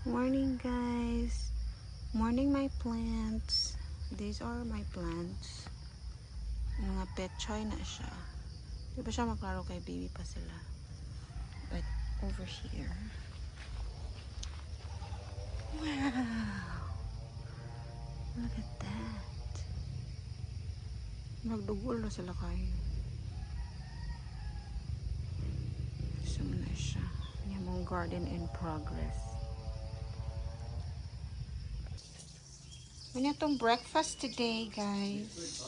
Morning, guys. Morning, my plants. These are my plants. Mga petchay na siya. Di ba siya maklaro kay baby pa sila? But over here. Wow! Look at that. Magdugol na sila kayo. So na siya. Yan mong garden in progress. Ano itong breakfast today, guys?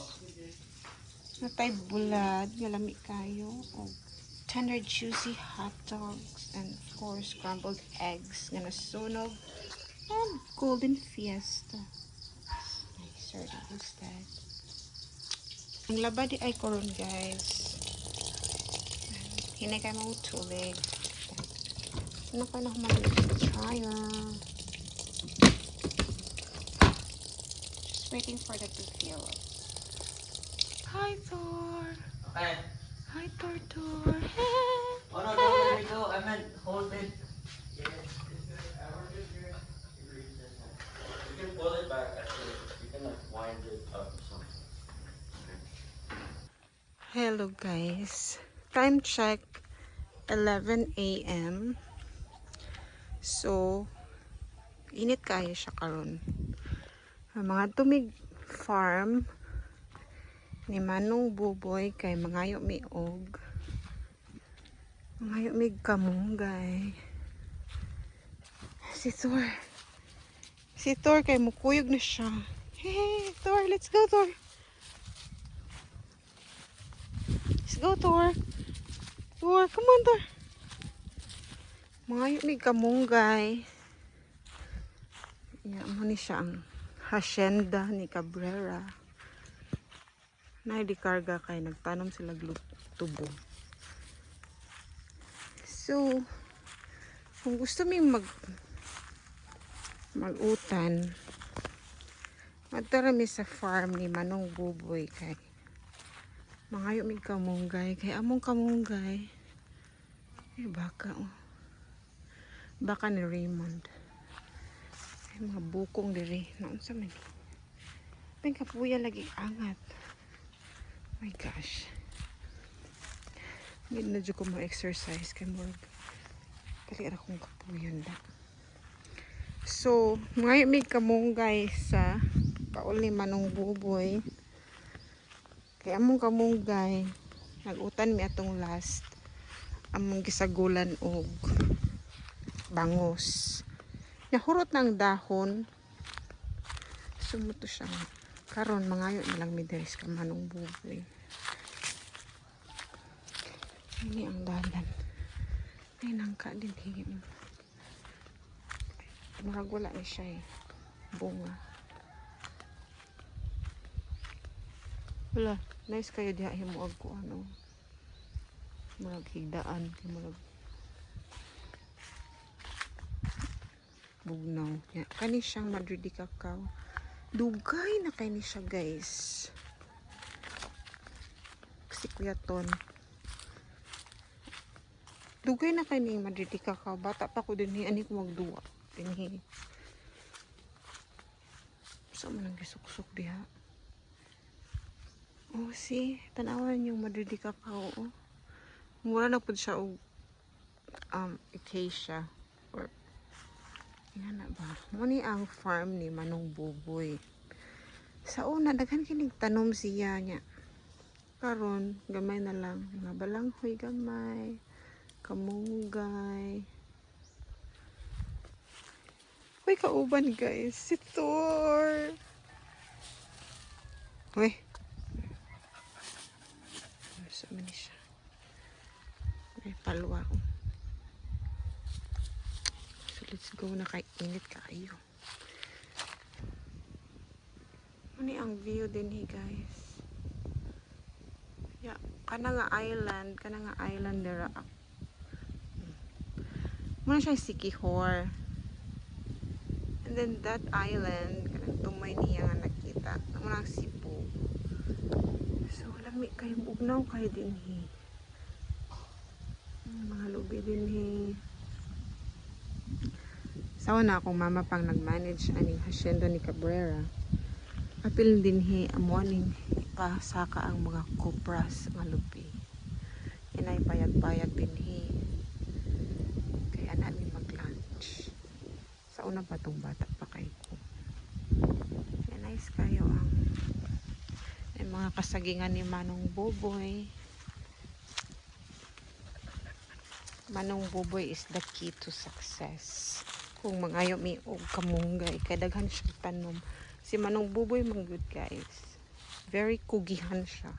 Natay bulad. Galami kayo. Og tender juicy hot dogs. And of course, scrambled eggs. Nga nasunog. And Golden Fiesta. Nicer to use that. Ang laba di ay karon, guys. Hinay kayo mga tubig. Ano kayo na humalag dryer. Just waiting for that to fill up. Hi, Thor. Okay. Hi, Thor, Thor. Oh no, don't let me go. I meant hold it. You can pull it back, actually. You can, like, wind it up or something. Hello, guys. Time check, 11 a.m. So, init kayo siya karon. Ang mga tumig farm ni Manong Buboy kay mangayo mi og mangayo mig kamunggay. Si Thor. Si Thor kay mukuyog na siya. Hey, Thor, let's go, Thor. Let's go, Thor. Thor, come on, Thor. Mangayo mig kamunggay. Ya, mo ni siya ang hacienda ni Cabrera. Nay di karga kay nagtanom sila tubo. So, kung gusto ming mag-utan, magtara mi sa farm ni Manong Buboy kay mangayo mig kamunggay kay among kamunggay eh baka, oh. Baka ni Raymond ay mga bukong diri naunsa man ni. Ping kapuya lagi angat. My gosh, hindi na jud ko mo-exercise kay murag dali ra akong kapuyon da. So, mangayo mig kamunggay sa paul ni Manong Buboy. Kay among kamunggay, nag-utan mi atong last among gisagulan og bangos. Nahurot ng dahon. Sumuto siya. Karon mangayo na lang mi diri sa Manong Buboy. Ini ang dalan. Ay, nangka din higit. Murag wala ni siya eh. Bunga. Wala. Nice kayo diha himuag ko ano. Murag higdaan kay murag bugnaw. Ya, kani siyang Madrid di cacao. Dugay na kay ni siya, guys. Si Kuya Ton. Dugay na kay ni Madrid di cacao. Bata pa ko dinhi ani ko magduwa dinhi. Sa man ang gisuksok diha. Oh, see, tanawan yung Madrid di cacao. Oh. Mura na pud siya og acacia or yan na ba? Mo ni ang farm ni Manong Buboy. Sa una, daghan kinig tanom siya niya. Karon, gamay na lang. Mga balanghoy gamay, kamunggay. Uy, kauban, guys. Si Thor. Uy. Sa man siya. May palwa. Oh. So, let's go na kay init kayo. Ano ang view din he, guys. Yeah, kana nga island dira. Muna siya Sikihor. And then that island, kanang tumoy niya nga nakita. Muna ang Cebu. So, lami kayo, bugnaw kayo din he. Mga lubi din he. Sa una, akong mama pang nag-manage aning hacienda ni Cabrera. Apil dinhi amo aning ipasaka ang mga copras nga lubi. Inay payag-payag dinhi. Kaya namin mag-lunch. Sa una pa tong bata pa kay ko. Kaya nice kayo ang ay mga kasagingan ni Manong Boboy. Manong Buboy is the key to success. Kung mangayo mi og kamunggay, kay daghan siya tanom. Si Manong Buboy man good, guys. Very kugihan siya.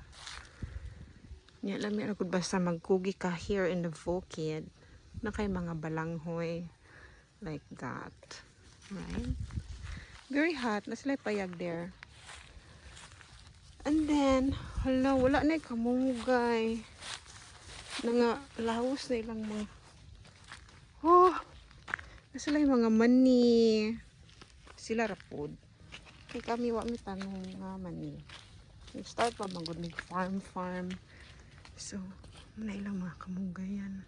Nya lami ra gud basta magkugi ka here in the bukid na kay mga balanghoy like that. Right? Very hot. Na sila payag there. And then, hala, wala na kamunggay. Nga laos na ilang mga, oh, nasa yung mga mani. Sila ra pod. Kay kami wa mi tanong nga mani. Start pa man gud mig farm farm. So, na ilang mga kamunggayan.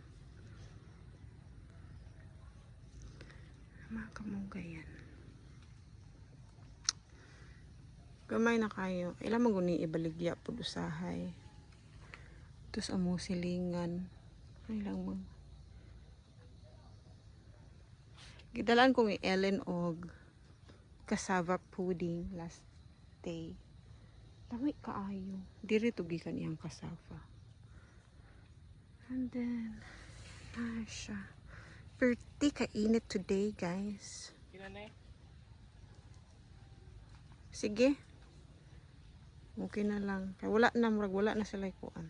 Mga kamunggayan. Gamay na kayo. Ilang man gud ni ibaligya pud usahay. Tapos among silingan. Ilang mga gidalan ko ni Ellen og cassava pudding last day. Lami kaayo. Diri to gikan iyang cassava. And then, na siya. Pretty kainit today, guys. Sige. Okay na lang. Kay wala na, murag wala na sila kuan.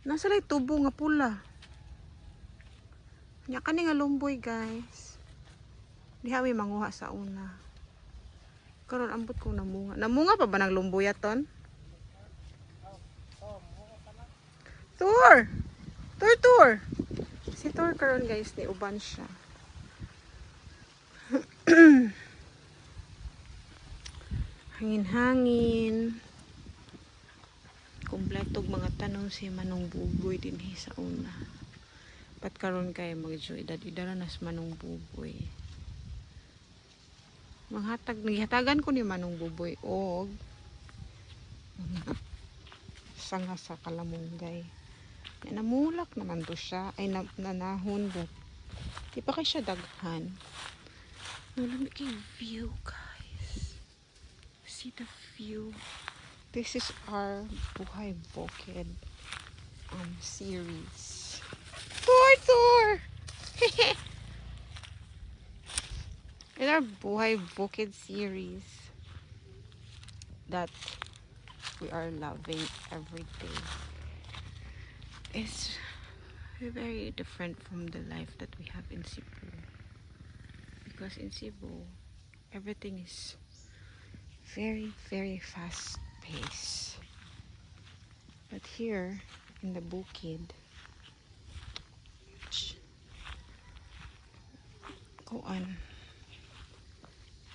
Nasa lay tubo nga pula. Nya kani nga lumboy, guys. Diha mi manguha sa una. Karon ambot ko namunga. Namunga pa ba ng lumboy aton? Tour! Tour, tour! Si Tour karon, guys, ni uban siya. Hangin-hangin. Kompletog mga tanom si Manong Buboy dinhi sa una. Pat karon kay magjo edad-edad na si Manong Buboy. Manghatag, nagihatagan ko ni Manong Buboy og mga sanga sa kalamunggay. Na namulak naman to siya ay nanahon but di pa kay siya daghan. No, lami kay view, guys. See the view. This is our Buhay Bukid series. Tour, tour! In our Buhay Bukid series that we are loving every day. It's very different from the life that we have in Cebu. Because in Cebu, everything is very, very fast pace. But here in the bukid, kuan,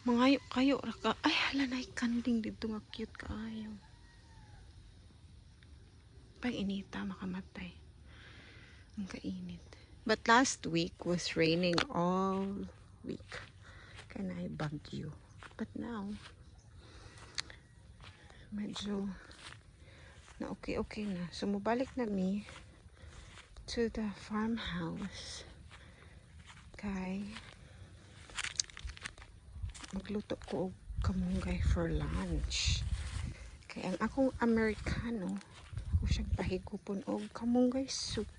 mangayo kayo ra ka. Ay, hala na kanding dito nga cute kaayo. Pag inita makamatay. Ang kainit. But last week was raining all week. Kaya bagyo. But now, medyo na okay na. So, mubalik na mi to the farmhouse. Kay magluto ko og kamunggay for lunch. Kay ang akong Amerikano, ako siyang pahigupon og kamunggay soup.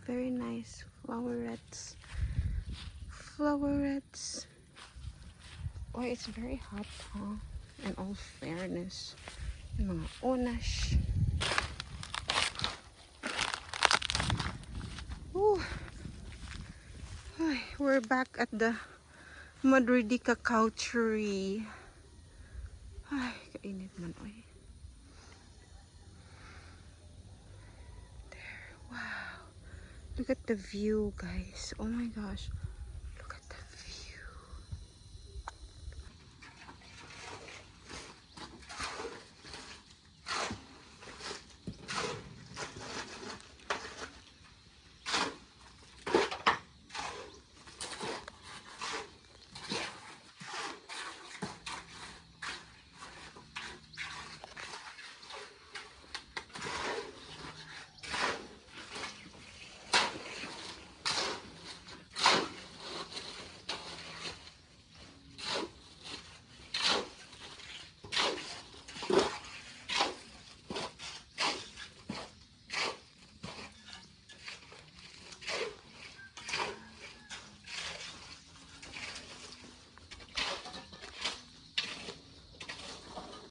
Very nice flowerets. Flowerets. Oh, it's very hot, huh? In all fairness. Yung mga onash. Ooh. Ay, we're back at the Madridi cacao tree. Ay, kainit man, oy. There, wow. Look at the view, guys. Oh my gosh.